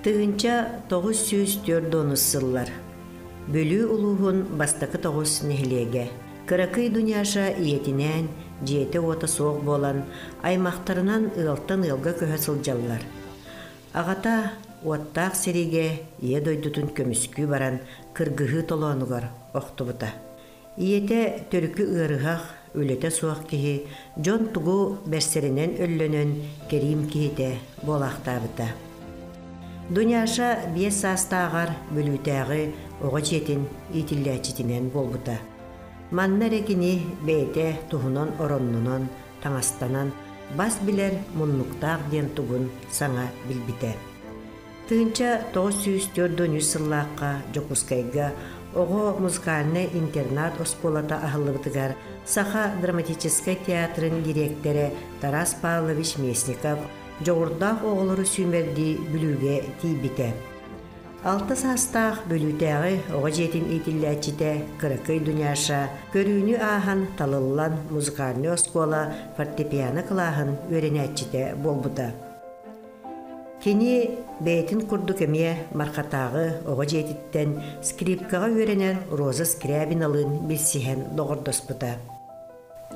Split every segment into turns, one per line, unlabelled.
1944 сыллар. Бүлүү улууһун бастакы тоҕус нэһилиэгэ. Кыракый Дуняша ийэтинээн дьиэтэ-уота суох буолан, аймахтарынан ыалтан ыалга көһө сылдьаллар. Аҕата уоттаах сэриигэ Ийэ дойдутун көмүскүү баран кыргыһыы толоонугар охтубута. Ийэтэ төрүкү ыарыһах, үлэтэ суох киһи дьон тугу бэрсэринэн өллөнөн кэриим киһитэ буолаахтаабыта. Дуняша 5 саастааҕар Бүлүүтээҕи оҕо дьиэтин иитиллээччитинэн буолбута. Манна эрэ кини бэйэтэ туһунан ороннонон, таҥастанан, бас билэр муннуктаах диэн тугун саҥа билбитэ. 1943 сыллаахха Дьокуускайга оҕо музыкальнай интернат оскуолата аһыллыбытыгар Саха драматическай театрын дириэктэрэ Тарас Павлович Местников дьоҕурдаах оҕолору сүүмэрдии Бүлүүгэ тиийбитэ. Алта саастаах Бүлүүтээҕи оҕо дьиэтин иитиллээччитэ Кыракый Дуняша көрүүнү ааһан талыллан музыкальнай оскуола фортепиано кылааһын үөрэнээччитэ буолбута. Кини бэйэтин курдук эмиэ Мархатааҕы оҕо дьиэтиттэн скрипкаҕа үөрэнэр Роза Скрябиналыын билсиһэн доҕордоспута.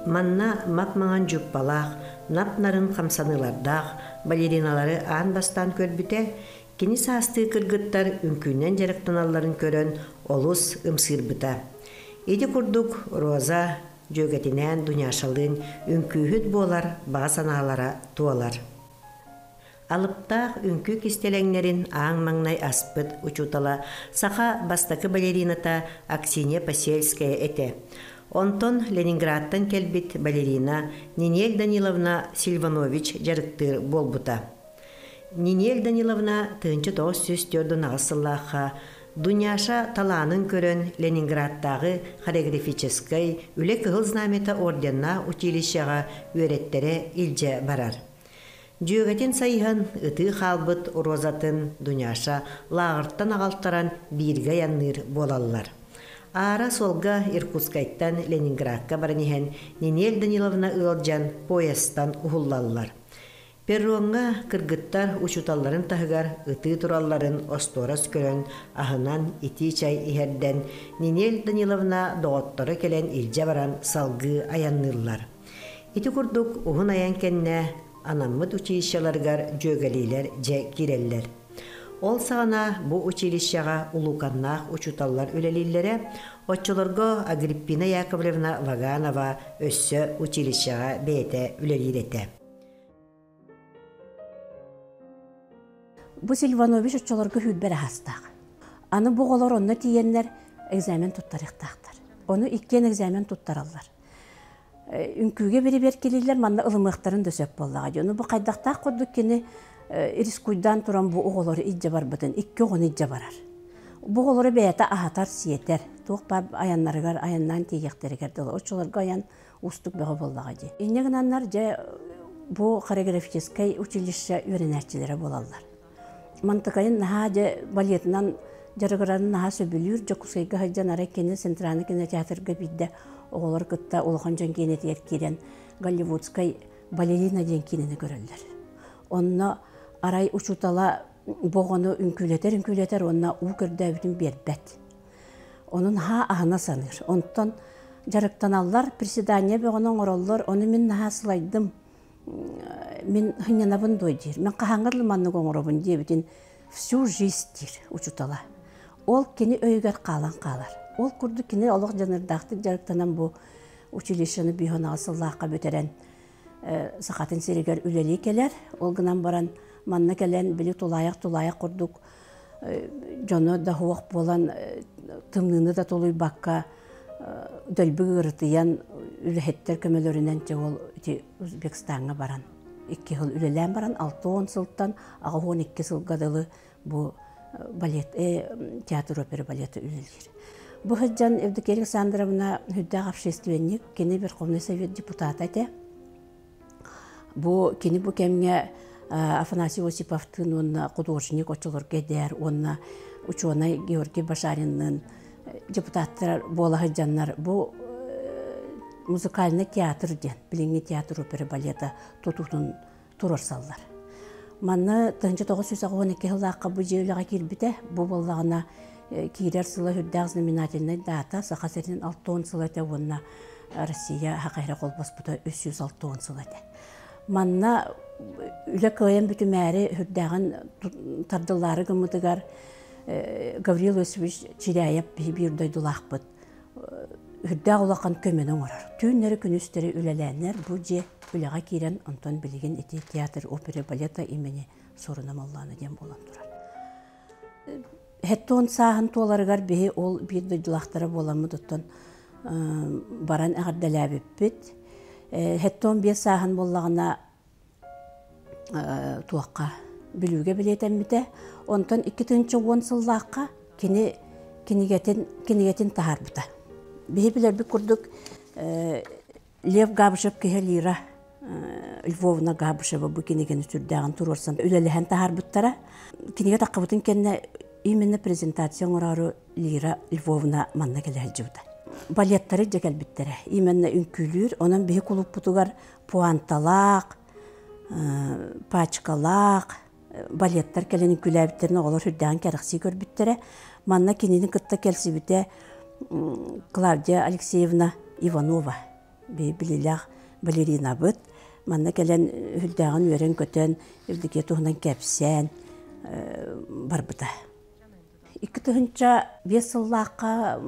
Манна мап-маҥан дьууппалаах, нап-нарын хамсаныылардаах балериналары аан бастаан көрбүтэ, кини саастыы кыргыттар үҥкүүнэн дьарыктаналларын көрөн олус ымсыырбыта. Ити курдук Роза дьүөгэтинээн Дуняшалыын үҥкүүһүт буолар баҕа санаалара туолар. Алыптаах үҥкүү кистэлэҥнэрин ааҥ маҥнай аспыт учуутала саха бастакы балерината Аксинья Посельская этэ. Онтон Ленинградтан кэлбит балерина Нинель Даниловна Сильванович дьарыктыыр буолбута. Нинель Даниловна 1948 сыллаахха Дуняша талаанын көрөн Ленинградтааҕы хореографическай үлэ Кыһыл Знамята орденнаах училищеҕа үөрэттэрэ илдьэ барар. Дьүөгэтин сайыһан ытыы хаалбыт Розатын Дуняша лааҕыртан аҕалтаран бииргэ айанныыр буолаллар. Аара суолга Иркутскайтан Ленинградка баран иһэн Нинель Даниловна ыалдьан поездтан уһуллаллар. Перроҥҥа кыргыттар учууталларын таһыгар ытыы туралларын остуорас көрөн, аһынан итии чай иһэрдэн, Нинель Даниловна доҕотторо кэлэн илдьэ баран салгыы айанныыллар. Ити курдук уһун айан кэннэ анаммыт училищеларыгар дьүөгэлиилэр дьэ киирэллэр. Ол саҕана бу училищеҕа улууканнаах учууталлар үлэлииллэрэ, оччолорго Агриппина Яковлевна Ваганова өссө училищеҕа бэйэтэ үлэлиир этэ.
Бу Сильванович оччолорго сүүрбэр аһастаах. Аны бу оҕолор онно тиийэннэр экзамен туттарыахтаахтар. Ону иккиэн экзамен туттараллар. Үҥкүүгэ бирибиэркилииллэр манна ылымыахтарын да сөп буоллаҕа дии. Ону бу хайдахтаах курдук кини рискуйдаан туран бу оҕолору илдьэ барбытын, икки оҕону илдьэ барар. Бу оҕолору бэйэтэ аһатар-сиэтэр, туох баар айаннарыгар айаннаан тиийиэхтэригэр дылы. Оччолорго айан уустук бөҕө буоллаҕа дии. Инньэ гынаннар дьэ бу хореографическай училище үөрэнээччилэрэ буолаллар. Мантыкайын наһаа дьэ балетынан дьарыгырарын наһаа сөбүлүүр. Дьокуускайга сылдьан арай кини Центральный кинотеатрга биирдэ оҕолор кытта улахан дьон киинэтигэр киирэн голливудскай балерина диэн киинэни көрөллөр. Онно арай учуутала бу оҕону үҥкүүлэтэр-үҥкүүлэтэр уонна уу көрдөөбүтүн биэрбэт. Ону наһаа аһына саныыр. Онтон дьарыктаналлар, приседание бөҕөнү оҥороллор, ону мин наһаа сылайдым, мин сынньанабын дуо диир. Мин хаһааҥҥа дылы маннык оҥоробун диэбитин всю жизнь диир учуутала. Ол кини өйүгэр хаалан хаалар. Ол курдук кини олох дьаныардаахтык дьарыктанан бу училищены бүүһүн сыллаахха бүтэрэн Сахатын сиригэр үлэлии кэлэр. Ол гынан баран манна кэлэн били тулаайах-тулаайах курдук дьоно да суох буолан тымныыны да тулуйбакка дөлбү ыарытыйан үлэһиттэр көмөлөрүнэн дьэ ол ити Узбекистаҥҥа баран икки сыл үлэлээн баран 60 сылтан 82 сылга дылы бу балет театр опера балета үлэлиир. Бу сылдьан Евдокия Александровна үрдээх общественник, кини Верховный Совет депутата этэ. Бу кини бу кэмҥэ Афанасий Осиповтыын уонна художник оччолорго эдэр уонна учуонай Георгий Башаринныын депутаттар буола сылдьаннар бу музыкальный театр диэн билиҥҥи театр опера балета тутуутун туруорсаллар. Манна 1982 сыллаахха бу дьиэ үлэҕэ киирбитэ. Бу буоллаҕына киирэр сыла үрдээх знаменательнай дата Саха сирин 60 сыла этэ уонна Россия Саха холбоспута 360 сыл этэ. Манна үлэ кыайан бүтүмээри үрдээҕин тардыллаары гыммытыгар Гаврил Иосифович Чиряев биир дойдулаахпыт үрдээх улахан көмөнү оҥорор. Түүннэри күнүстэри үлэлээннэр бу дьиэ үлэҕэ киирэн, онтон билигин ити театр опера балета имени Суруна Моллоона диэн буолан турар. Хеттон сааһын туоларыгар биһи ол биир дойдулаахтара буоламмыт оттон баран эҕэрдэлээбиппит. Хеттон биэс сааһын буоллаҕына туохха Бүлүүгэ билиэтэммитэ. Онтон 2010 сыллаахха кини кинигэтин кинигэтин таһаарбыта. Биһи билэрбит курдук Лев Габышев киһи Лира Львовна Габышева бу кинигэни сүрдээҕин туруорсан үлэлэһэн таһаарбыттара. Кинигэ таххыбытын кэннэ именно презентация оҥороору Лира Львовна манна кэлэ сылдьыбыта. Балеттары дьэ кэлбиттэрэ. Именно үҥкүүлүүр. Онон биһи кулууппутугар пуанталаах, пачкалаах балеттар кэлэн үҥкүүлээбиттэрин оҕолор сүрдээҕин кэрэхсии көрбүттэрэ. Манна кинини кытта кэлсибитэ Клавдия Алексеевна Иванова, билилээх балеринабыт. Манна кэлэн үрдээҕин үөрэн-көтөн, Евдокия туһунан кэпсээн барбыта. 2005 сыллаахха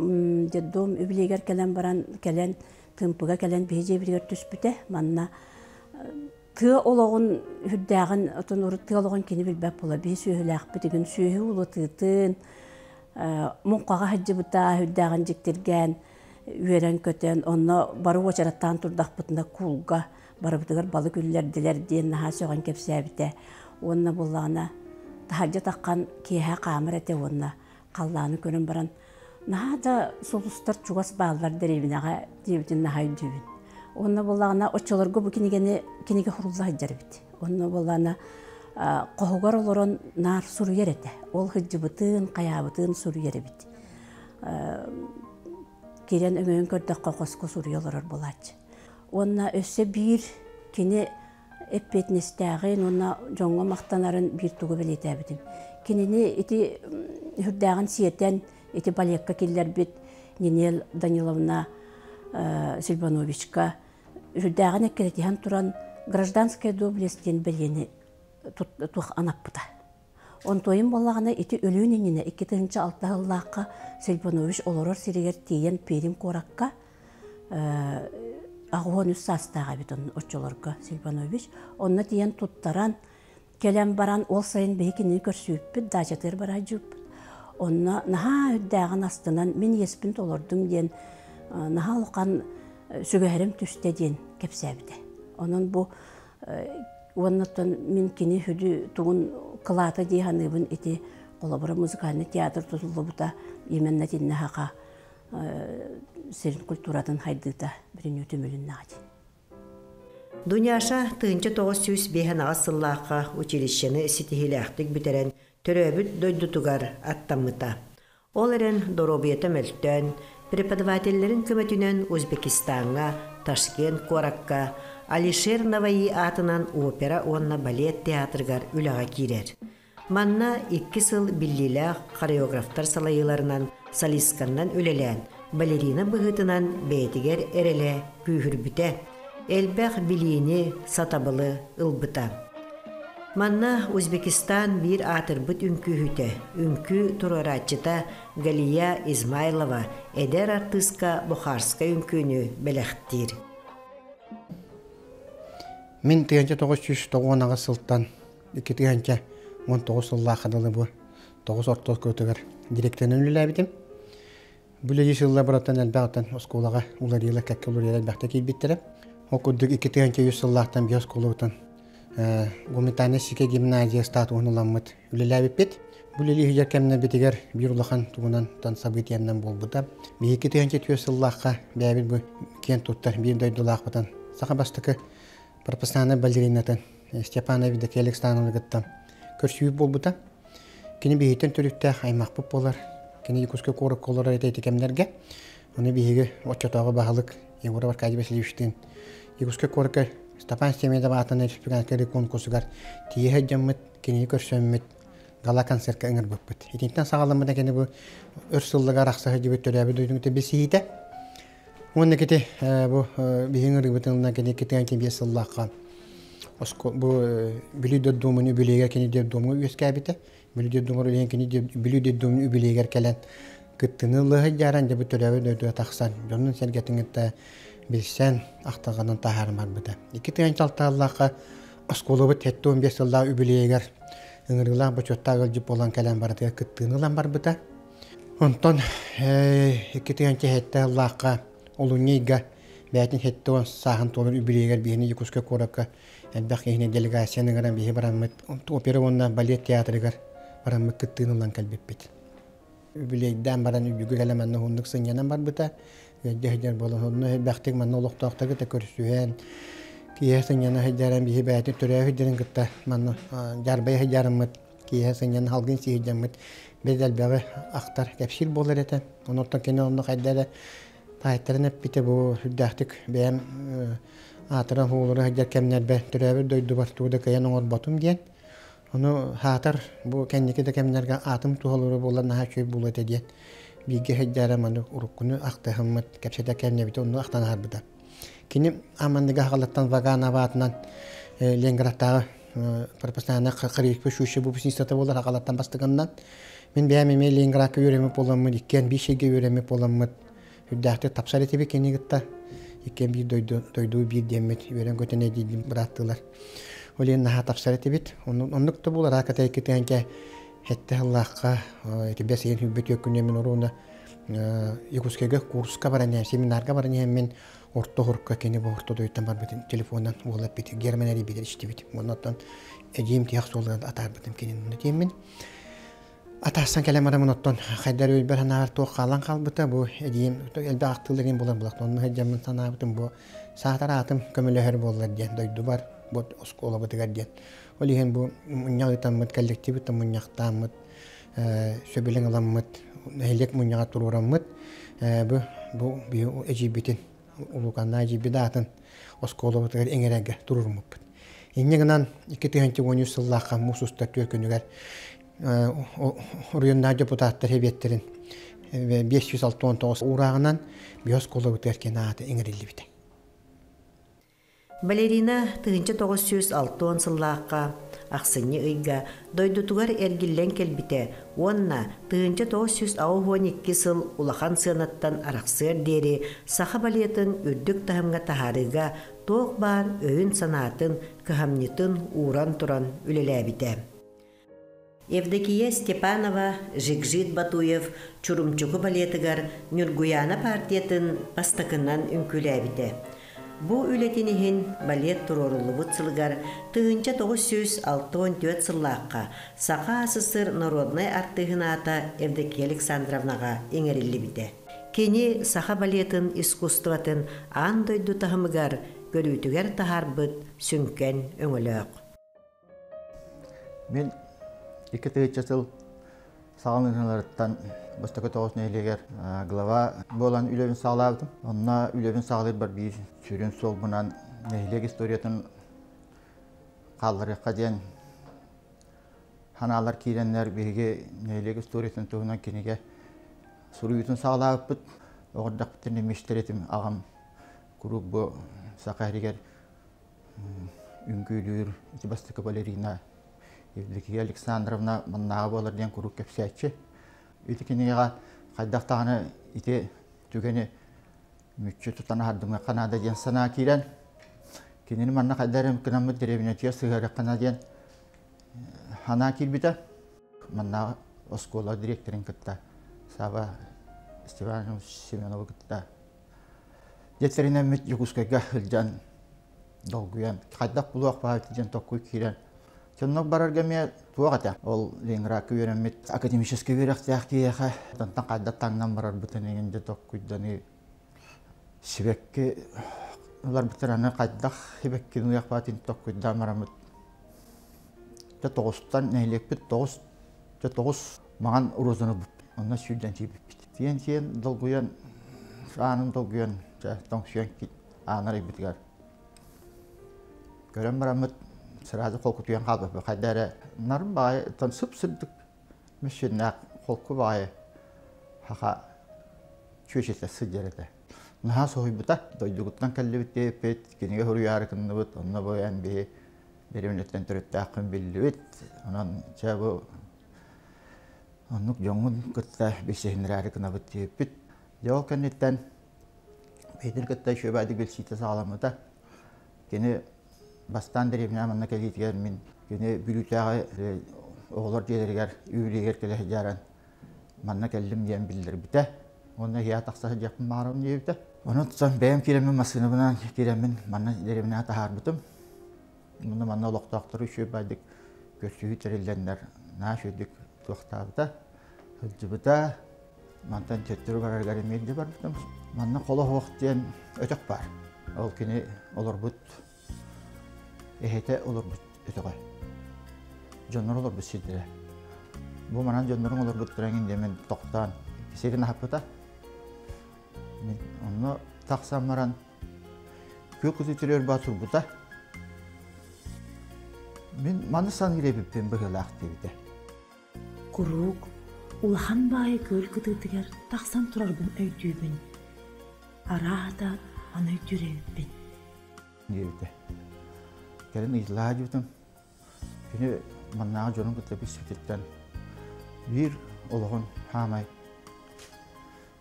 детдом үбүлүөйүгэр кэлэн баран кэлэн Тыымпыга кэлэн биһи дьиэбитигэр түспүтэ. Манна тыа олоҕун үрдээҕин отон урут тыа олоҕун кини билбэт буола биһи сүөһүлээхпит игин сүөһү улатыытын муҥхаҕа сылдьыбыта үрдээҕин дьиктиргээн үөрэн-көтөн онно бары уочараттаан турдахпытына куулга барыбытыгар балык үллэрдилэр диэн наһаа сөҕөн кэпсээбитэ уонна буоллаҕына таһырдьа таххан киэһэ хаамар этэ уонна халлааны көрөн баран наһаа да сулустар чугас бааллар дэриэбинэҕэ диэбитин наһаа өйдүүбүн. Уонна буоллаҕына оччолорго бу кинигэни кинигэ сурулла сылдьар эбит. Онно буоллаҕына хоһугар олорон наар суруйар этэ. Ол сылдьыбытын, хайаабытын суруйар эбит. Киирэн өҥөйөн көрдөххө хоско суруйа олорор буолааччы. Уонна өссө биир кини эппиэтинэстээҕин уонна дьоҥҥо махтанарын биир тугу бэлиэтээбитим. Кинини ити үрдээҕин сиэтэн ити балекка киллэрбит Нинель Даниловна Сильвановичка үрдээҕин эккирэтиһэн туран гражданская доблесть диэн бэлиэни туох анаппыта. Онтуойум буоллаҕына ити өлүүн иннинэ 2006 сыллаахха Сильванович олорор сиригэр тиийэн Пермь куоракка 83 саастаах эбит оччолорго Сильванович. Онно тиийэн туттаран, кэлэн баран ол сайын биһи кинини көрсүбүппүт, даачатыгар бараадьыппыт. Онно наһаа үрдээҕин астынан мин иэспин толордум диэн наһаа улахан сүгэһэрим түстэ диэн кэпсээбитэ. Онон бу уоннаттан мин кини сүдү тугун кылаата дии саныыбын ити холобура музыкальный театр тутуллубута именно итиннэ саха сирин культуратын хайдыыта бүрүнүү түмүлүннэҕэ дии.
Дуняша 1905 сыллаахха училищены ситиһиилээхтик бүтэрэн төрөөбүт дойдутугар аттаммыта. Ол эрэн доруобуйата мөлтөөн, преподавателлэрин көмөтүнэн Узбекистаҥҥа, Ташкент куоракка Алишер Наваи аатынан опера уонна балет театрыгар үлэҕэ киирэр. Манна икки сыл биллиилээх хореографтар салайыыларынан солистканнан үлэлээн, балерина быһыытынан бэйэтигэр эрэлэ күүһүрбүтэ, элбэх билиини, сатабылы ылбыта. Манна Узбекистан биир аатырбыт үҥкүүһүтэ, үҥкүү туруорааччыта Галия Измайлова эдэр артыыска Бухарскай үҥкүүнү бэлэхтиир.
Мин 1998 сылтан 2019 сыллаахха дылы бу тоҕус орто оскуолатыгар директорынан үлэлээбитим. Бу үлэлии сыллар барыттан элбэҕиттэн оскуолаҕа уларыйыылар кэккэ уларыйыылар элбэхтэ киирбиттэрэ. Ол курдук 2003 сыллаахтан биир оскуолабытын гуманитарнай сигэ гимназия статуһун ыламмыт үлэлээбиппит. Бу үлэлии сылдьар кэмнэрбитигэр биир улахан тугунан событиянан буолбута. Биһиги 2004 сыллаахха бэйэбит бу киэн туттар биир дойдулаахпытын саха бастакы. профессиональнай балеринатын Степана Евдокия Александровна кытта көрсүһүү буолбута. Кини биһиттэн төрүттээх аймахпыт буолар. Кини Якутскай куоракка олорор этэ ити кэмнэргэ. Ону биһиги оччотооҕу баһылык Егоров Аркадий Васильевичтыын Якутскай куоракка Степан Семенов аатынан республиканскай конкурсугар тиийэ сылдьаммыт, кинини көрсөммүт, гала-концертка ыҥырбыппыт. Итинтэн саҕаламмыта кини бу өр сылларга арахса сылдьыбыт төрөөбүт дойдуҥ билсиһиитэ. Уонна кити бу биһиги ыҥырыыбытынан кини китиэн биэс сыллаахха бу Бүлүү детдомун үбүлүөйүгэр кини детдомҥа үөскээбитэ. Бүлүү детдомугар үлэһэн кини Бүлүү детдомун үбүлүөйүгэр кэлэн кыттыны ылыһа дьааран дьэ бу төрөөбүт дойдуга тахсан дьонун сэргэтин кытта билсэн ахтылҕанын таһааран барбыта. 2 тыһыынча алталаахха оскуолабыт 75 сыллаах үбүлүөйүгэр ыҥырыылаах бочуоттаах ыалдьыт буолан кэлэн барытыгар кыттыыны ылан барбыта. Онтон 2 тыһыынча 7 сыллаахха олунньу ыйга бэйэтин 70 сааһын туолар үбүлүөйүгэр биһини Якутскай куоракка элбэх киһини делегацияны ыҥыран биһи бараммыт опера уонна балет театрыгар бараммыт кыттыыны ылан кэлбиппит. Үбүлүөйдээн баран үбүгү кэлэн манна уһуннук сынньанан барбыта. Ыалдьа сылдьар буолан онно элбэхтик манна олохтоохторго да көрсүһэн киэһэ сынньана сылдьаран биһи бэйэтин төрөөбүт дьонун кытта манна дьаарбайа сылдьарыммыт киэһэ сынньана салгын сии сылдьаммыт бэт элбэҕи ахтар кэпсиир буолар этэ. Онон кини онно хайда эрэ таайтаран эппитэ бу сүрдээхтик бэйэм аатыран уолура сылдьар кэмнэрбэр төрөөбүт дойдубар тугу да кыайан оҥорботум диэн. Ону хаатар бу кэнники да кэмнэргэ аатым туһалыыра буоллар наһаа үчүгэй буолуо этэ диэн бииргэ сылдьара маны уруккуну ахтыһыммыт кэпсэтэ кэмнэбитэ онну ахтан аһарбыта. Кини Амандыга хаҕалаттан Ваганова аатынан Ленинградтааҕы профессиональнай хореография шуща выпускницата буолар хаҕалаттан бастыгыннан мин бэйэм эмиэ Ленинградка үөрэммит буоламмыт иккиэн биир сиргэ үөрэммит буоламмыт үрдээхтик тапсар этибит кини кытта иккиэн биир дойду дойду биир диэммит үөрэн көтөн эдиидин бырааттыылар ол иһин наһаа тапсар этибит оннук да буолар ааката иккитиэнкэ хэтте сыллаахха ити бэс ыйын хүрбүт үөккүнү мин уруна Якутскайга курска баран иһэн семинарга баран иһэн мин орто хурка кини бу орто дойдуттан барбытын телефонунан уола эппит Герман эрийбитин истибит оннуттан эдьиийим тиһэх суолугар атаарбытым кинини тиэммин атаарсан кэлэн бараммын оттон хайдар өйбөр санаабар туох хаалан хаалбыта бу эдьиийим элбэх ахтыыларын булан булах онно сылдьаммын санаабытым бу саатар аатым көмөлөһөр буоллар диэн дойдубар бу оскуолабытыгар диэн ол иһин бу мунньах ыытаммыт коллективыттан мунньахтааммыт сөбүлэҥ ыламмыт нэһилиэк мунньаҕа туруораммыт бу бу эдьиийбитин улууканнаа эдьиийбит аатын оскуолабытыгар иҥэрэргэ туруоруммуппут. Инньэ гынан 2013 сыллаахха муус устар түөрт күнүгэр оройуоннаах депутаттар сэбиэттэрин 569 уурааҕынан биһи оскуолабытыгар кини аата иҥэриллибитэ.
Балерина 1960 сыллаахха ахсынньы ыйга дойдутугар эргиллэн кэлбитэ уонна 1982 сыл улахан сыанаттан арахсыар диэри саха балетын үрдүк таһымҥа таһаарыыга туох баар өйүн-санаатын, кыһамньытын ууран туран үлэлээбитэ. Евдокия Степанова Жигжит Батуев Чурумчуку балетыгар Ньургуяна партиятын бастакынан үҥкүүлээбитэ. Бу үлэтин иһин балет туруоруллубут сылыгар 1964 сыллаахха Саха АССР народнай артыыһын аата Евдокия Александровнаҕа иҥэриллибитэ. Кини саха балетын искусствотын аан дойду таһымыгар көрүүтүгэр таһаарбыт сүҥкэн өҥөлөөх.
Мин 2000 сыл саҕаланыыларыттан бастакы тоҕус нэһилиэгэр глава буолан үлэбин саҕалаабытым. Онно үлэбин саҕалыырбар биир сүрүн суолбунан нэһилиэк историятын хаалларыахха диэн санаалар киирэннэр биһиги нэһилиэк историятын туһунан кинигэ суруйуутун саҕалаабыппыт. Оҕордохпутун эмиэ этим аҕам куруук бу саха иһигэр үҥкүүлүүр ити бастакы балерина Евдокия Александровна маннааҕы буолар диэн куруук кэпсээччи. Ити кинигэҕэ хайдах даҕаны ити түгэни мүччү тутан аһардымыахха наада диэн санаа киирэн, кинини манна хайда эрэ гынаммыт дэриэбинэтигэр сыһыарыахха диэн санаа киирбитэ. Маннааҕы оскуола дириэктэрин кытта Сава Степанович Семеновы кытта дьиэтэринэммит Дьокуускайга сылдьан долгуйан хайдах булуох баҕайы диэн токкуй киирэн соннук барарга эмиэ туох этэ ол Ленинградка үөрэммит академическай үөрэхтээх киһиэхэ онтон хайдах таҥнан барарбытын иҥин дьэ токкуйданыы сибэкки. Ыларбыттар аны хайдах сибэккини уйахпаатын токкуйдаан бараммыт. Дьэ тоҕустан нэһилиэкпит тоҕус дьэ тоҕус маҥан розаны ылбыппыт. Онно сүүрдэн тиийбиппит. Тиийэн-тиийэн долгуйан аанын долгуйан дьэ тоҥсуйан аан арыйбытыгар көрөн бараммыт сразу холкутуйан хаалбыппыт. Хайда эрэ нарын баҕайы сып-сырдык мүссүннээх холку баҕайы саха чүөчэтэ сылдьар этэ. Наһаа соһуйбута. Дойдугуттан кэллибит диэбиппит, кинигэ суруйаары гынныбыт, онно бу эн биһи дэриэбинэттэн төрүттээххин биллибит. Онон чэ бу оннук дьоҥҥун кытта билсиһиннэрээри гынабыт диэбиппит. Дьэ ол кэнниттэн бэйэтин кытта үчүгэйдик билсиитэ саҕаламмыта. Кини бастаан дэриэбинэҕэ манна кэлиитигэр мин кини Бүлүүтээҕи оҕолор дьиэлэригэр үбүлүөйүгэр кэлэ сылдьааран манна кэллим диэн биллэрбитэ. Уонна иһэ тахса сылдьыахпын баҕарабын диэбитэ. Онон тутан бэйэм киирэммин массыынабынан киирэммин манна дэриэбинэҕэ таһаарбытым. Мунна манна олохтоохтору үчүгэй баайдык көрсүһүү тэриллэннэр наһаа үчүгэйдик туохтаабыта, сылдьыбыта. Мантан төттөрү барарыгар эмиэ илдьэ барбытым. Манна Холоһуох диэн өтөх баар. Ол кини олорбут эһэтэ олорбут өтөҕө. Дьоннор олорбут сирдэрэ. Бу манан дьонноруҥ олорбуттара эҥин диэн мин тохтоон сирин аһаппыта. Мин онно тахсан баран күөх күтүтүрүөр баа турбута. Мин маны саныыр эбиппин быһыылаах диэбитэ.
Куруук улахан баайы күөл кытыытыгар тахсан турарбын өйдүүбүн. Арааһата аны өйдүүр эбиппин.
Диэбитэ. Кэлин ыйыталаһа дьыбытым. Кини маннааҕы дьонун кытта билсибититтэн биир олоҕун хаамай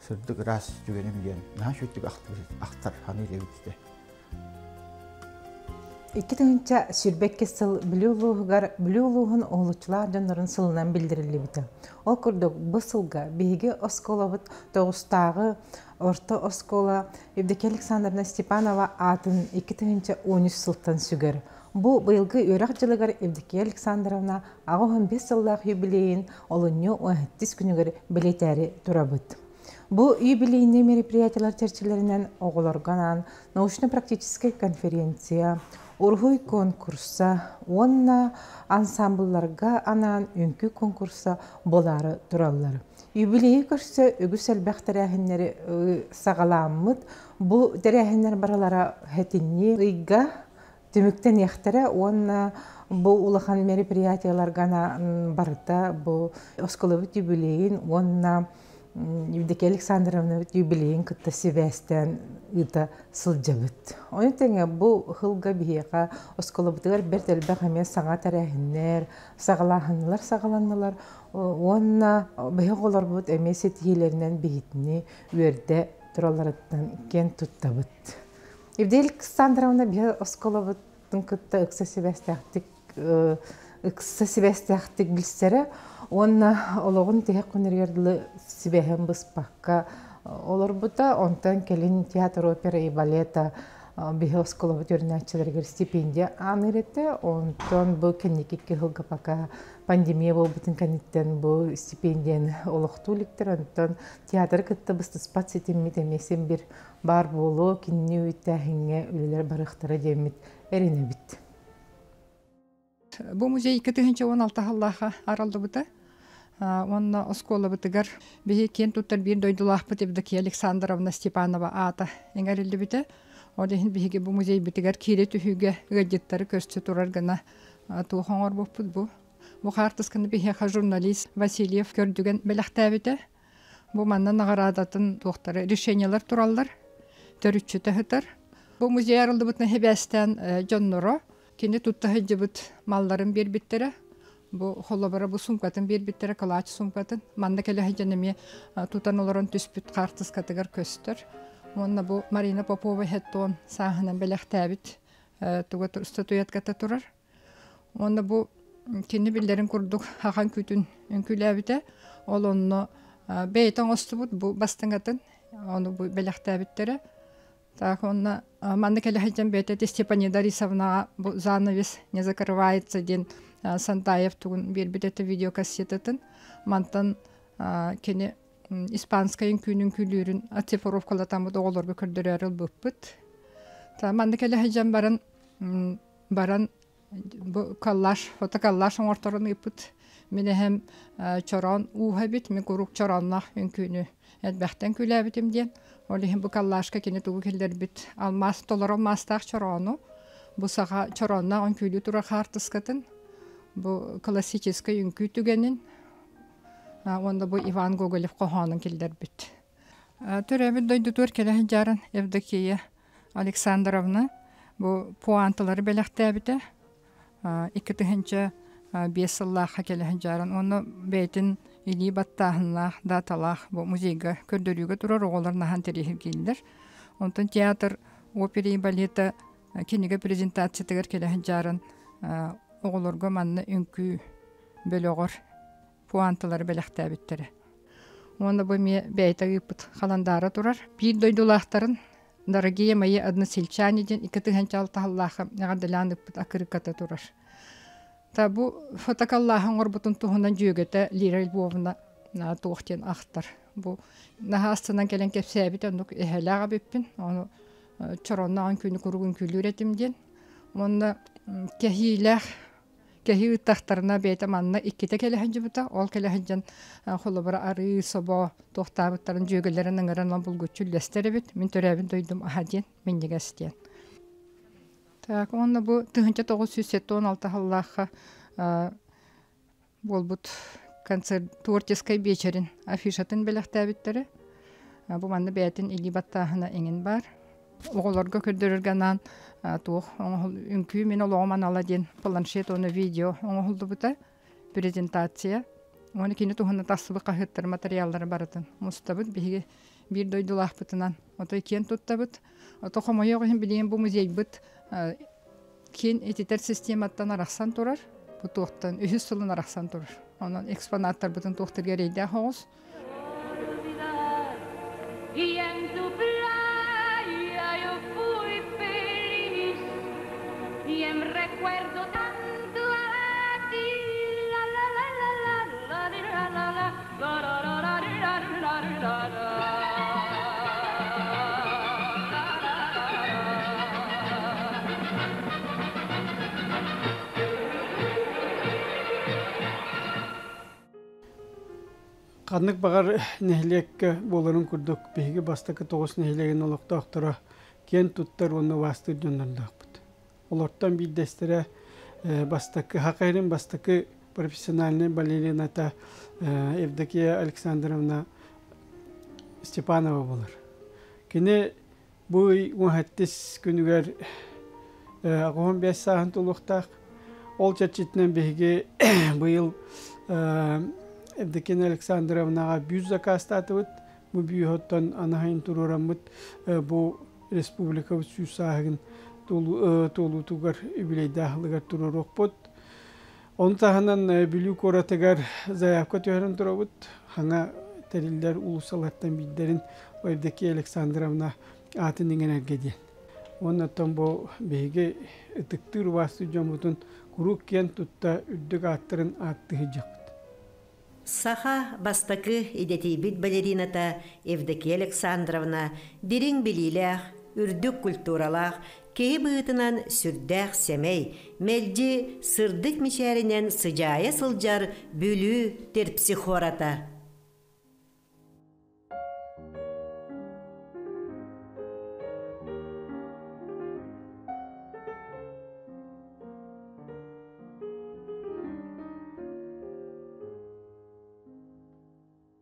сырдык ыраас түгэним диэн наһаа үчүгэйдик ахтар саныыр эбит этэ.
2022 сыл Бүлүү улууһугар Бүлүү улууһун уһулуччулаах дьоннорун сылынан биллэриллибитэ. Ол курдук, бу сылга биһиги оскуолабыт Тоҕустааҕы орто оскуола Евдокия Александровна Степанова аатын 2013 сылтан сүгэр. Бу быйылгы үөрэх дьылыгар Евдокия Александровна 85 сыллаах юбилейын олунньу 17 күнүгэр бэлиэтээри турабыт. Бу юбилейный мероприятиелар чэрчилэринэн оҕолорго анаан научно-практическай конференция, уруһуй конкурса уонна ансамблларга анаан үҥкүү конкурса буолаары тураллар. Юбилейи көрсө үгүс элбэх тэрээһиннэри саҕалааммыт. Бу тэрээһиннэр барылара сэтинньи ыйга түмүктэниэхтэрэ уонна бу улахан мероприятиеларга барыта бу оскуолабыт юбилейин уонна Евдокия Александровна юбилейин кытта сибээстээн ыыта сылдьабыт. Ону тэҥэ бу сылга биһиэхэ оскуолабытыгар бэрт элбэх эмиэ саҥа тэрээһиннэр, саҕалааһыннар саҕаланнылар уонна биһи оҕолорбут эмиэ ситиһиилэринэн биһитини үөрдэ туралларыттан киэн туттабыт. Евдокия Александровна биһи оскуолабытын кытта ыкса сибээстээхтик ыкса сибээстээхтик билсэрэ уонна олоҕун тиһэх күннэригэр дылы сибээһин быспакка олорбута. Онтон кэлин театр опера и балета биһи оскуолабыт үөрэнээччилэригэр стипендия аныыр этэ. Онтон бу кэнники икки сылга пока пандемия буолбутун кэнниттэн бу стипендияны олохтуу иликтэр. Онтон театры кытта быстыспат ситиммит эмиэ син бир баар буолуо, кинини үөттээһиҥҥэ үлэлэр барыахтара диэммит эрэнэбит.
Бу музей 2016 сыллаахха арыллыбыта. Уонна оскуолабытыгар биһи киэн туттар биир дойдулаахпыт Евдокия Александровна Степанова аата иҥэриллибитэ. Ол иһин биһиги бу музейбитигэр киирэ түһүүгэ ыалдьыттары көрсө турар гына туох оҥорбуппут бу. Бу хаартысканы биһиэхэ журналист Васильев көрдүгэн бэлэхтээбитэ. Бу манна наҕараадатын туохтары решениелар тураллар, төрүччүтэ сытар. Бу музей арыллыбытына сибээстээн дьонноро кини тутта сылдьыбыт малларын биэрбиттэрэ. Бу холобура бу суумкатын биэрбиттэрэ, кылаач суумкатын. Манна кэлэ сылдьан эмиэ тутан олорон түспүт хаартыскатыгар көстөр. Уонна бу Марина Попова хеттон сааһынан бэлэхтээбит туга статуэтката турар. Уонна бу кини биллэрин курдук хахан күтүн үҥкүүлээбитэ. Ол онно бэйэтэ оҥостубут бу бастыҥатын ону бу бэлэхтээбиттэрэ. Так онно манна кэлэ сылдьан бэйэтэ Степанида Борисовнаҕа бу занавес не закрывается диэн Сантаев тугун биэрбит этэ видеокассетатын. Мантан кини испанскай үҥкүүнүн күлүүрүн оцифровкалатаммыт оҕолорго көрдөрөөрү ылбыппыт. Манна кэлэ сылдьан баран баран бу коллаж, фотоколлаж оҥорторон ыыппыт. Мин эһэм чороон ууһа эбит, мин куруук чороонноох үҥкүүнү элбэхтэн күлээбитим диэн. Ол иһин бу коллажка кини тугу киллэрбит алмаас толору алмаастаах чороону, бу саха чороонноох үҥкүүлүү турар хаартыскатын, бу классическай үҥкүү түгэнин уонна бу Иван Гоголев хоһоонун киллэрбит. Төрөөбүт дойдутугар кэлэ сылдьарын Евдокия Александровна бу пуанталары бэлэхтээбитэ. 2005 сыллаахха кэлэ сылдьарын уонна бэйэтин илии баттааһыннаах, даталаах бу музейга көрдөрүүгэ турар оҕолор наһан интэриэһиргииллэр. Онтон театр опера и балета кинигэ презентациятыгар кэлэ сылдьарын оҕолорго манна үҥкүү бөлөҕөр пуанталары бэлэхтээбиттэрэ. Уонна бу эмиэ бэйэтэ ыыппыт халандаара турар. Биир дойдулаахтарын «Дорогие мои односельчане» диэн 2006 сыллаахха эҕэрдэлээн ыыппыт аккырыыкката турар. Та бу фотоколлааһын оҥорбутун туһунан дьүөгэтэ Лира Львовна туох диэн ахтар. Бу наһаа астынан кэлэн кэпсээбит оннук эһэлээх эбиппин. Ону чоронноон күнү куруук үҥкүүлүүр этим диэн. Уонна кэһиилээх кэһии ыыттахтарына бэйэтэ манна иккитэ кэлэ сылдьыбыта. Ол кэлэ сылдьан холобура арыы, собо туохтаабыттарын дьүөгэлэрин ыҥыран ылан булгуччу үллэстэр эбит. Мин төрөөбүт дойдум аһа диэн, минньигэс диэн. Так, уонна бу 1976 сыллаахха буолбут концерт творческой биэчэрин афишатын бэлэхтээбиттэрэ. Бу манна бэйэтин илии баттааһына эҥин баар. Оҕолорго көрдөрөргө анаан туох оҥоһул үҥкүү мин олоҕум анала диэн планшет уонна видео оҥоһуллубута презентация. Уонна кини туһунан тахсыбыт хаһыаттар материаллары барытын мустабыт. Биһиги биир дойдулаахпытынан отой киэн туттабыт. Ото хомойуох иһин билигин бу музейбыт киин ититэр систематтан арахсан турар. Бу туохтан үһүс сылын арахсан турар. Онон экспонаттарбытын туохтарга эрэйдээх оҕус.
Y en tu playa yo fui feliz y en recuerdo tanto a ti. La la la la la la la la la la la la la la la la.
Ханнык баҕар нэһилиэккэ буоларын курдук биһиги бастакы тоҕус нэһилиэгин олохтоохторо киэн туттар уонна убаастыыр дьоннордоохпут. Олортон биирдэстэрэ бастакы Хакайрын бастакы профессиональнай балерината Евдокия Александровна Степанова буолар. Кини бу ый уһаттис күнүгэр 85 сааһын тулуохтаах. Ол чэрчитинэн биһиги быйыл Евдокия Александровнаҕа бүүс заказтаатыбыт. Бу бүүһөттөн анаһайын туруораммыт бу республикабыт сүүс сааһыгын туолуутугар үбүлэйдээх ылыгар туруоруохпут. Ону таһынан Бүлүү куоратыгар заявка түһэрэн турабыт. Хаҥа тэриллэр уулуссалартан биирдэрин Евдокия Александровна аатын иҥэрэргэ диэн. Уонна оттон бу биһиги ытыктыыр убаастыыр дьоммутун куруук киэн тутта үрдүк ааттарын ааттыы сылдьыахпыт.
Саха бастакы идэтийбит балерината Евдокия Александровна дириҥ билиилээх, үрдүк культуралаах, киһи быһыытынан сүрдээх сэмэй, мэлдьи сырдык мичээринэн сыдьаайа сылдьар Бүлүү терпсихората.